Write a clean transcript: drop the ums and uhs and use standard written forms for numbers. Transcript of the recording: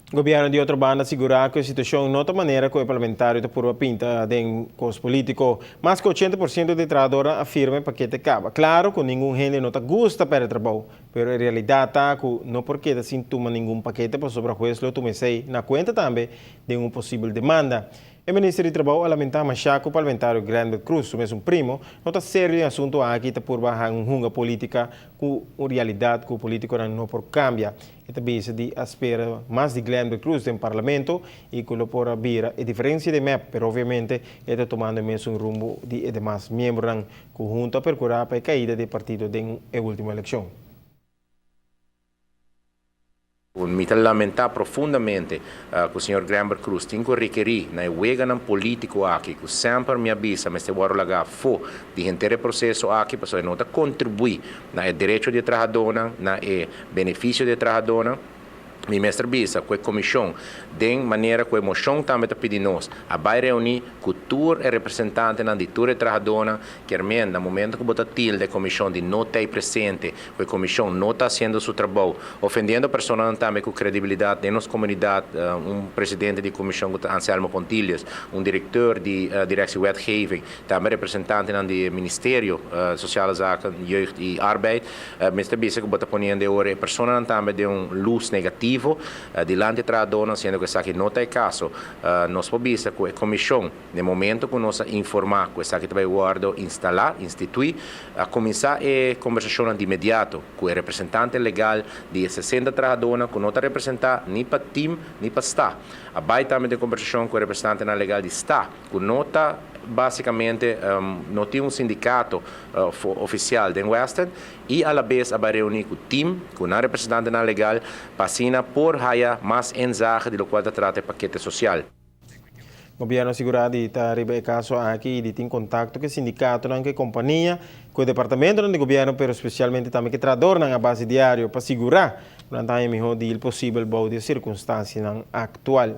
Gobierno di otro banda a sigura cu e situacion no ta manera cu e parlamentario ta purba pinta den cos politico. Mas cu 80% di trahadornan a firma e pakete caba. Claro cu ningun hende no ta gusta perde trabou, pero e realidad ta cu no por keda sin tuma ningun pakete pasobra hues lo tuma esey na cuenta tambe den un posibel demanda. E minister di Trabou a lamenta masha cu parlamentario Glenbert Croes, su mesun primo, no ta serio den asunto aki y ta purba haga un hunga politica cu un realidad cu politiconan no por cambia. E ta bisa di a spera mas di Glenbert Croes den Parlamento y cu lo por a bira e diferencia den mep, pero obviamente e ta tumando e mesun rumbo di e demas miembronan cu hunto a percura pa e caida di e partido den e ultimo eleccion. Mi ta lamentá profundamente ku señor Glenbert Croes tin ku rekerí na e weganan polítiko aki ku semper mi a bisa mester wòrdu lagá afó di henter e proseso aki pasobra e no ta kontribuí na e derecho di e trahadónan, na e benefisio di e trahadónan. Mi mester bisa ku e komishon den manera ku e moshon tambe ta pidi nos a bai reuní ku tur e representantenan di tur e trahadónan. Kier men na momento ku bo ta tilda e komishon di no t'ei presente, ku e komishon no ta hasiendo su trabou, ofendiendo personanan tambe ku kredibilidat den nos komunidat, un presidente di komishon ku ta Anselmo Pontilius, un direkteur di Directie Wetgeving, tambe representantenan di e Ministerio Sociale Zaken, Jeugd i Arbeid, mester bisa ku bo ta poniendo e ora e personanan tambe den un lus negativo dilanti e trahadónan, siendo ku esaki no ta e kaso. Nos por bisa ku e komishon, den momento ku nos a informá ku esaki ta bai wòrdu instalá, instituí, a kuminsá e kombersashonnan di inmediato ku e representante legal di e 60 trahadónan ku no ta representá ni pa tim ni pa sta. A bai tambe den kombersashon ku e representantenan legal di sta ku no ta básikamente no tin un sindikato ofisial den Western i alabes a bai reuní ku tim ku nan representantenan legal pa asina por haya mas inzage di lokual ta trata e pakete sosial. Gobierno a sigura di ta riba e caso aki y di tin contacto cu e sindicatonan, cu e compania, cu e departamentonan di gobierno pero specialmente tambe cu e trahadornan a base diario pa sigura cu nan ta haña e miho deal posibel bou di e circunstancianan actual.